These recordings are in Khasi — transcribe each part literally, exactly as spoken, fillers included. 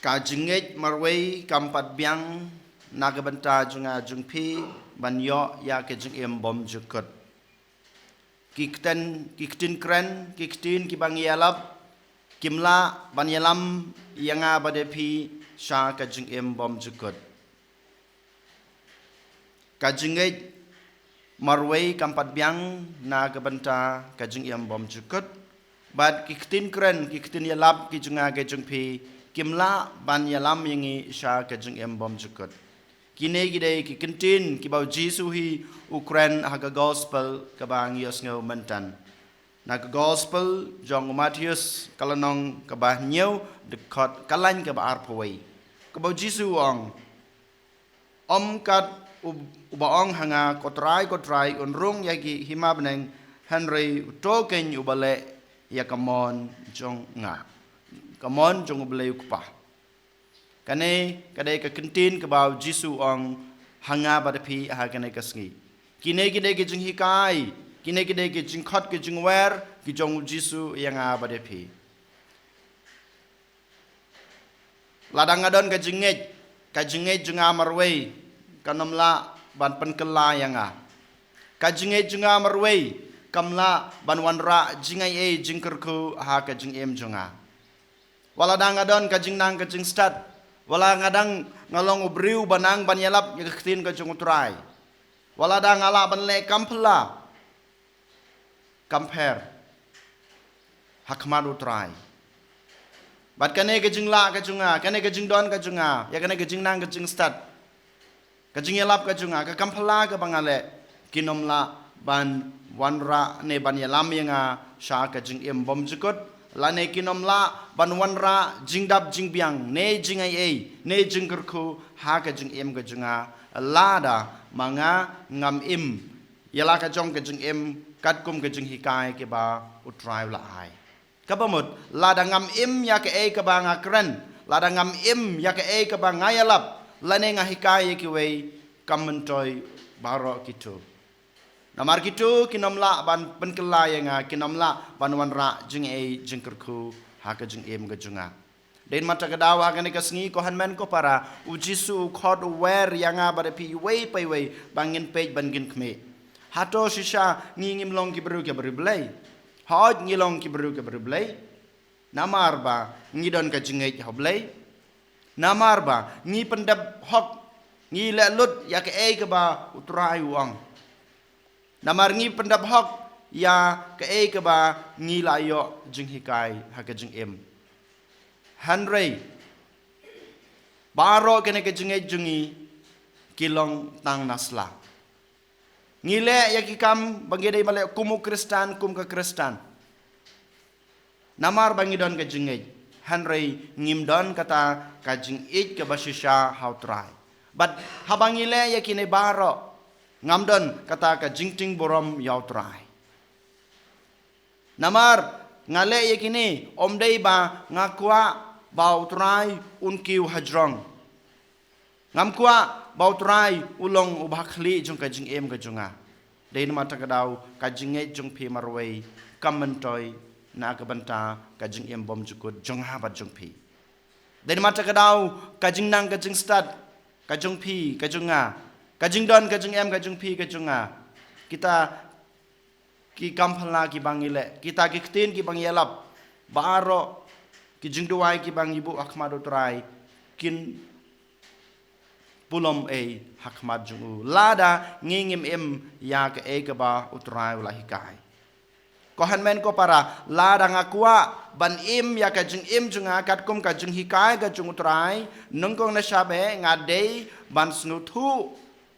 Ka jingngeit marwei kam pat biang na ka bynta jong nga jong phi ban ïoh ïa ka jingim bymjukut. Ki ktien, ki ktien kren, ki ktien kiba ngi ïalap, kim lah ban ïalam ïa nga bad ïa phi sha ka jingim bymjukut. Ka jingngeit marwei kam pat biang na ka bynta ka jingim bymjukut. Bad ki ktien kren, ki ktien ïalap ki jong nga ki jong phi, kim lah ban ïalam ïa ngi sha ka jingim bymjukut. Kine ki dei ki kyntien kiba u Jisu hi u kren ha ka gospel kaba ngi ïohsngew mynta. Na ka gospel jong u Mathaios ka lynnong kaba hynñiew, dkhot ka lain kaba arphew wei. Kaba u Jisu u ong, ym kat u, uba ong ha nga, ko Trai, ko Trai, un rung ïa ki hima bneng, hynrei uto keiñ uba leh ïa ka mon jong nga, ka mon jong u Blei u Kpa. Kane ka dei ka kyntien kaba u Jisu u ong ha nga bad phi ha kane ka sngi. Kine ki dei ki jinghikai, kine ki dei ki jingkhot ki jingwer ki jong u Jisu ïa nga bad phi. Lada nga don ka jingngeit, ka jingngeit jong nga marwei kan ym lah ban pynkylla ïa nga. Ka jingngeit jong nga marwei kam lah ban wanrah jingaiei jingkyrkhu ha ka jingim jong nga. Wat lada nga don ka jingnang ka jingstad, wat lada nga dang, nga long u briew ba nang ban ïalap ïa ka ktien ka jong u Trai, wat lada nga lah ban leh kam phylla kam pher ha khmat u Trai. Bad kane ka jinglah ka jong nga, kane ka jingdon ka jong nga ïa kane ka jingnang ka jingstad, ka jingïalap ka jong nga, ka kam phylla kaba nga leh, kin ym lah ban wanrah ne ban ïalam ïa nga sha ka jingim bymjukut, lane kin ym lah ban wanrah jingdap jingbiang ne jingaiei ne jingkyrkhu ha ka jingim ka jong nga, lada ma nga ngam im ïa la ka jong ka jingim katkum ka jinghikai kiba u Trai u la ai. Kaba mut, lada ngam im ïa kaei kaba nga kren, lada ngam im ïa kaei kaba nga ïalap, lane nga hikai ïa kiwei, kam myntoi baroh kito. Namar kito kin ym lah ban pynkylla ïa nga, kin ym lah ban wanrah jingaiei jingkyrkhu ha ka jingim ka jong nga. Dei namar kata ka daw ha kane ka sngi, ko hynmen ko para, u Jisu u khot u wer ïa nga bad ïa phi iwei pa iwei ba ngin peit, ba ngin khmih. Hato shisha ngi ngim long ki briew kiba riewblei? Hooid, ngi long ki briew kiba riewblei. Namar ba ngi don ka jingngeit ha u Blei. Namar ba ngi pyndep hok, ngi leh lut ïa kaei kaba u Trai u ong. Namar ngi pyndep hok ïa kaei kaba ngi la ïoh jinghikai ha ka jingim. Hynrei baroh kane ka jingngeit jong ngi ki long tang na sla. Ngi leh ïa ki kam ba ngi dei ban leh kum u Khristan, kum ka Khristan. Namar ba ngi don ka jingngeit, hynrei ngim don kata ka jingïeit kaba shisha ha u Trai. Bad haba ngi leh ïa kine baroh, ngam don kata ka jingtieng burom ïa u Trai. Namar nga leh ïa kine, ym dei ba nga kwah ba u Trai un kiew hajrong. Ngam kwah ba u Trai u long u bakhlieh jong ka jingim ka jong nga. Dei namar kata ka daw ka jingngeit jong phi marwei kam myntoi na ka bynta ka jingim bymjukut jong nga bad jong phi. Dei namar kata ka daw ka jingnang ka jingstad ka jong phi ka jong nga, ka jingdon ka jingem ka jong phi ka jong nga, kita ki kam phylla kiba ngi leh, kita ki ktien kiba ngi ïalap, baroh ki jingduwai kiba ngi buh ha khmat u Trai kin pulom ei ha khmat jong u lada ngi ngim im ïa kaei kaba u Trai u la hikai. Ko hynmen ko para, lada nga kwah ban im ïa ka jingim jong nga katkum ka jinghikai ka jong u Trai, nyngkong na shabar nga dei ban sngewthuh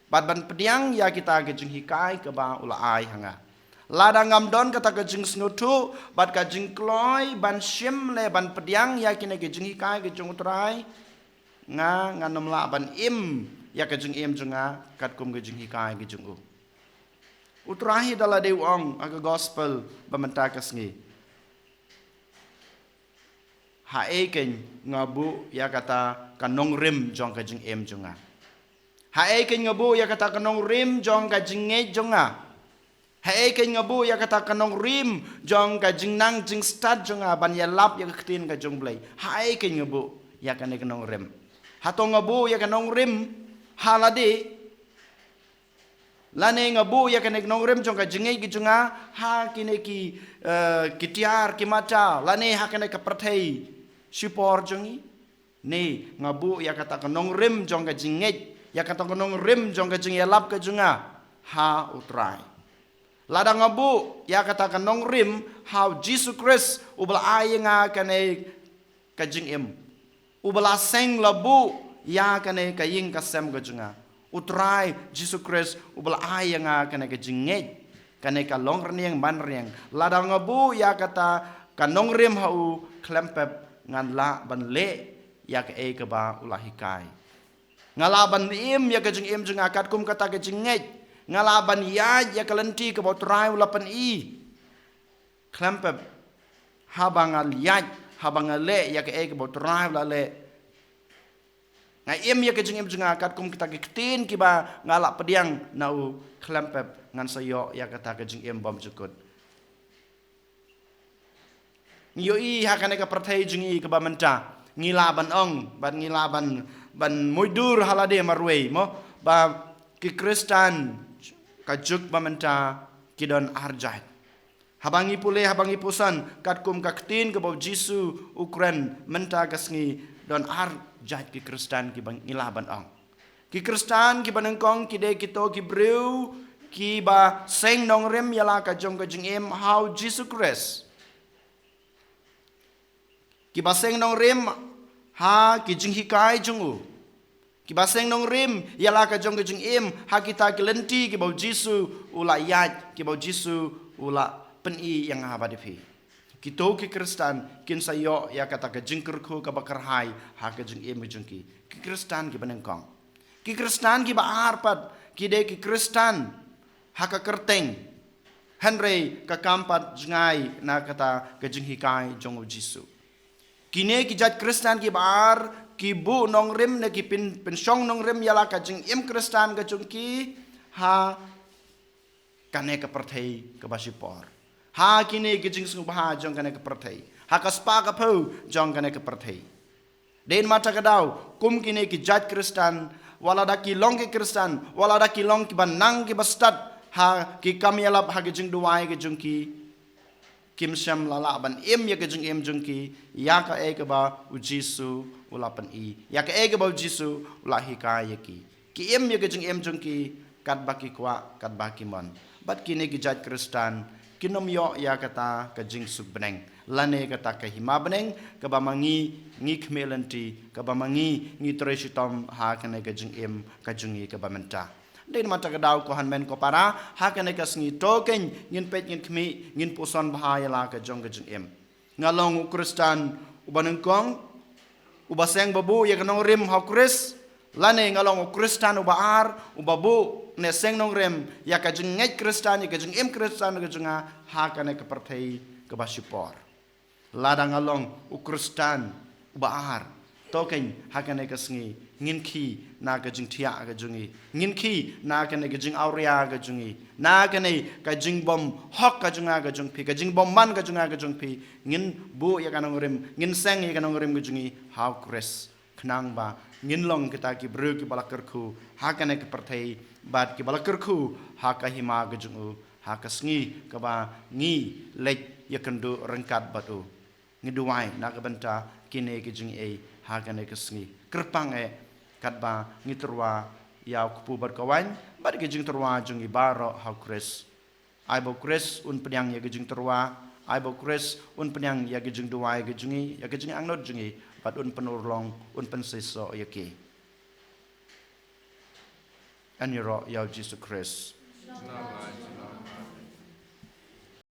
bad ban pdiang ïa kita ki jinghikai kaba u la ai ha nga. Lada ngam don kata ka jingsngewthuh bad ka jingkloi ban shim leh ban pdiang ïa kine ki jinghikai ki jong u Trai, nga ngan ym lah ban im ïa ka jingim jong nga katkum ki jinghikai ki jong u. U Trai hi da lade u ong ha ka gospel ba mynta ka sngi. Haei keiñ nga buh ïa kata ka nongrim jong ka jingim jong nga? Haei keiñ nga buh ïa kata ka nongrim jong ka jingngeit jong nga? Haei keiñ nga buh ïa kata ka nongrim jong ka jingnang jingstad jong nga ban ïalap ïa ka ktien ka jong u Blei? Haei keiñ nga buh? ïa kane ka nongrim. Hato nga buh ïa ka nongrim ha lade, lane nga buh ïa kane ka nongrim jong ka jingngeit ka jong nga ha kine ki, eh, ki tiar ki mata, lane ha kane ka pyrthei shipor jong ngi? Ne nga buh ïa kata ka nongrim jong ka jingngeit, ïa kata ka nongrim jong ka jingïalap ka jong nga ha U Trai? Lada nga buh ïa kata ka nongrim ha U Jisu Khrist uba la ai ïa nga kane ka jingim, uba la seng la buh ïa kane ka ïing ka sem ka jong nga, U Trai Jisu Khrist uba la ai ïa nga kane ka jingngeit, kane ka long rniang man rniang, lada nga buh ïa kata ka nongrim ha u, khlem pep ngan lah ban leh ïa kaei kaba u la hikai. Nga lah ban im ïa ka jingim jong nga katkum kata ka jingngeit. Nga lah ban ïaid ïa ka lynti kaba U Trai u la pyni. Khlem pep, haba nga ïaid, haba nga leh ïa kaei kaba U Trai u la leh, nga im ïa ka jingim jong nga katkum kita ki ktien kiba nga la pdiang na u, khlem pep ngan sa ïoh ïa kata ka jingim bymjukut. Ngi ïohi ha kane ka pyrthei jong ngi kaba mynta, ngi lah ban ong, bad ngi lah ban, ban mutdur ha lade marwei mo, ba ki Khristan ka juk ba mynta ki don ar jait. Haba ngi pule, haba ngi puson katkum ka ktien kaba U Jisu u kren mynta ka sngi, don ar jait ki Khristan kiba ngi lah ban ong. Ki Khristan kiba nyngkong ki dei kito ki briew kiba seng nongrim ïa la ka jong ka jingim ha U Jisu Khrist. Kiba seng nongrim ha ki jinghikai jong u. Kiba seng nongrim ïa la ka jong ka jingim ha kita ki lynti kiba U Jisu u la ïaid, kiba U Jisu u la pyni ïa nga bad ïa phi. Kito ki Khristan kin sa ïoh ïa kata ka jingkyrkhu kaba kyrhai ha ka jingim jong ki. Ki Khristan kiba nyngkong. Ki Khristan kiba ar pat ki dei ki Khristan ha ka kyrteng, hynrei ka kam pat jngai na kata ka jinghikai jong U Jisu. Kine ki jait Khristan kiba ar ki buh nongrim ne ki pyn, pynshong nongrim ïa la ka jingim Khristan ka jong ki ha kane ka pyrthei kaba shipor, ha kine ki jingsngewbha jong kane ka pyrthei, ha ka spah ka phew jong kane ka pyrthei. Dei namar kata ka daw, kum kine ki jait Khristan, wat lada ki long ki Khristan, wat lada ki long kiba nang kiba stad ha ki kam ïalap, ha ki jingduwai ki jong ki, kim shym la lah ban im ïa ka jingim jong ki ïa kaei kaba U Jisu u la pyni, ïa kaei kaba U Jisu u la hikai ïa ki. Ki im ïa ka jingim jong ki katba ki kwah, katba ki mon. Bad kine ki jait Khristan kin ym ïoh ïa kata ka jingsuk bneng, lane kata ka hima bneng kaba ma ngi ngi khmih lynti, kaba ma ngi ngi trei shitom ha kane ka jingim ka jong ngi kaba mynta. Dei namar kata ka daw, ko hynmen ko para, ha kane ka sngi to kein ngin peit, ngin khmih, ngin puson bha ïa la ka jong ka jingim. Nga long u Khristan uba nyngkong uba seng ba buh ïa ka nongrim ha U Khrist, lane nga long u Khristan uba ar uba buh ne seng nongrim ïa ka jingngeit Khristan, ïa ka jingim Khristan ka jong nga ha kane ka pyrthei kaba shipor? Lada nga long u Khristan uba ar, to kein ha kane ka sngi ngin khie na ka jingthiah ka jong ngi, ngin khie na kane ka jingawria ka jong ngi, na kane ka jingbymhok ka jong nga ka jong phi, ka jingbymman ka jong nga ka jong phi. Ngin buh ïa ka nongrim, ngin seng ïa ka nongrim ka jong ngi ha U Khrist, khnang ba ngin long kita ki briew kiba la kyrkhu ha kane ka pyrthei, bad kiba la kyrkhu ha ka hima ka jong u ha ka sngi kaba ngi leit ïakynduh ryngkat bad u. Ngi duwai na ka bynta kine ki jingaiei ha kane ka sngi. Kyrpang eh katba ngi tyrwa ïa u kpu bad ka waiñ bad ki jingtyrwa jong ngi baroh ha U Khrist. Ai ba U Khrist un pdiang ïa ki jingtyrwa, ai ba U Khrist un pdiang ïa ki jingduwai ki jong ngi, ïa ki jingangnud jong ngi, bad un pynurlong, un pynseisoh ïa ki. Yn ïaroh ïa U Jisu Khrist.